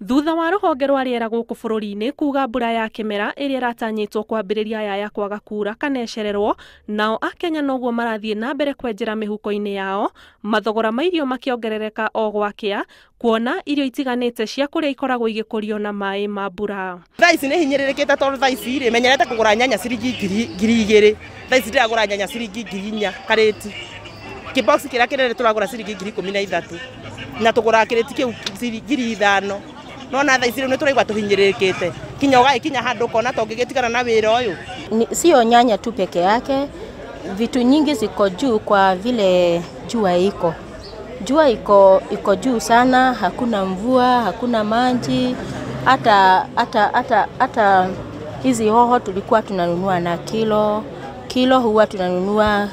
Thutha wa rũhonge rwa rĩera gũkũ bũrũri-inĩ kuga mbura ya kĩmera ĩrĩa ĩratanyĩtwo kwambĩrĩria yaya kwaga kura kana ĩcererwo, nao akenya noguo marathiĩ na mbere kwenjera mĩhuko-inĩ yao, mathogora ma irio makĩongerereka o gwakĩa, kuona irio itiganĩte cia kũrĩa ikoragwo igĩkũrio na maĩ ma mbura. Thaa ici nĩ hinyĩrĩrĩkĩte tondũ thaa ici rĩ menyerete kũgũra nyanya ciringi 2000, thaa ici ndĩragũra nyanya ciringi 4000 karĩti. Kĩbox kĩrĩa kĩnene tũragũra ciringi 13,000 na tũgũraga kĩrĩti kĩu 5,000. Nona thaa ici rĩu nĩ tũraigua tũhinyĩrĩrĩkĩte kinya ũgagĩkinya handũ ũkona ta ũngĩgĩtigana na wĩra ũyũ. Sio nyanya tu peke yake, vitu nyingi ziko juu kwa vile jua iko. Jua iko juu sana, hakuna mvua, hakuna maji, hata hizi hoho tulikuwa tunanunua na kilo, kilo huwa tunanunua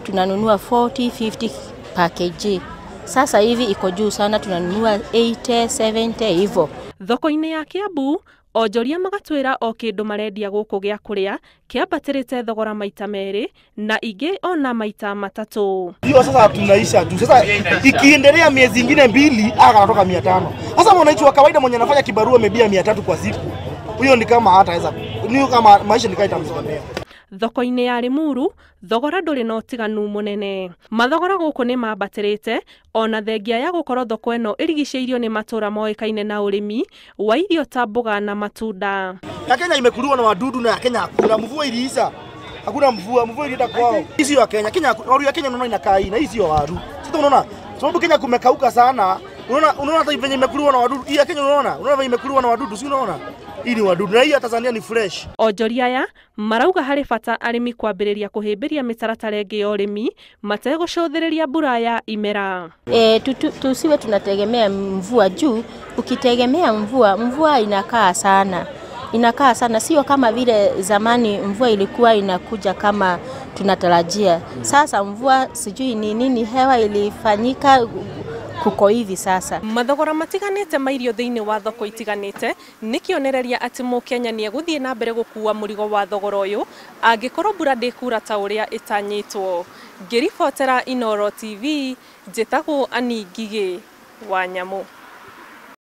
40, 50 per kg. Sasa hivi iko juu sana, tunanunua 80, 70 hivyo. Thoko-inĩ ya Kiambu onjoria magatwĩra o kĩndũ marendia gũkũ gĩa kũrĩa kĩambatĩrĩte thogora maita merĩ na ingĩ ona maita matatũ. Hiyo sasa tunaisha juu. Sasa ikiendelea miezi ingine 2 anatoka 500. Sasa mwananchi wa kawaida mwenye anafanya kibarua mebia 300 kwa siku, huyo ni kama hataweza, ni kama maisha ni itamzomea. Thoko-inĩ ya Limuru thogora ndũrĩ na ũtiganu mũnene. Mathogora gũkũ nĩ mambatĩrĩte ona thengia ya gũkorwo thoko ĩno ĩrigicĩirio nĩ matũra moĩkaine na ũrĩmi wa irio ta mboga na matunda. Ya Kenya imekuliwa na wadudu na ya Kenya hakuna mvua, iliisha. Hakuna mvua, mvua ilienda kwao. Hii sio ya Kenya. Kenya waru ya Kenya unaona inakaa hii na hii sio waru. Sasa unaona sababu Kenya kumekauka sana. Unaona hata venye imekuliwa na wadudu. Hii ya Kenya unaona venye imekuliwa na wadudu, si unaona? Hii ni wadudu na hii ya Tanzania ni fresh. Onjoria aya marauga harĩ bata arĩmi kwambĩrĩria kũhĩmbĩria mĩtaratara ĩngĩ ya ũrĩmi mategũcũthĩrĩria mbura ya imera. Tusiwe tunategemea mvua juu. Ukitegemea mvua inakaa sana. Inakaa sana, sio kama vile zamani mvua ilikuwa inakuja kama tunatarajia. Sasa mvua sijui ni nini, hewa ilifanyika kuko hivi sasa. Mathogora matiganĩte ma irio thĩinĩ wa thoko itiganĩte nĩ kĩonereria atĩ mũkenya nĩ egũthiĩ na mbere gũkua mũrigo wa thogora ũyũ angĩkorwo mbura ndĩkura ta ũrĩa ĩtanyĩtwo. Ngĩribotera Inooro TV, njĩtagwo Annie Ngigĩ wa Nyamũ.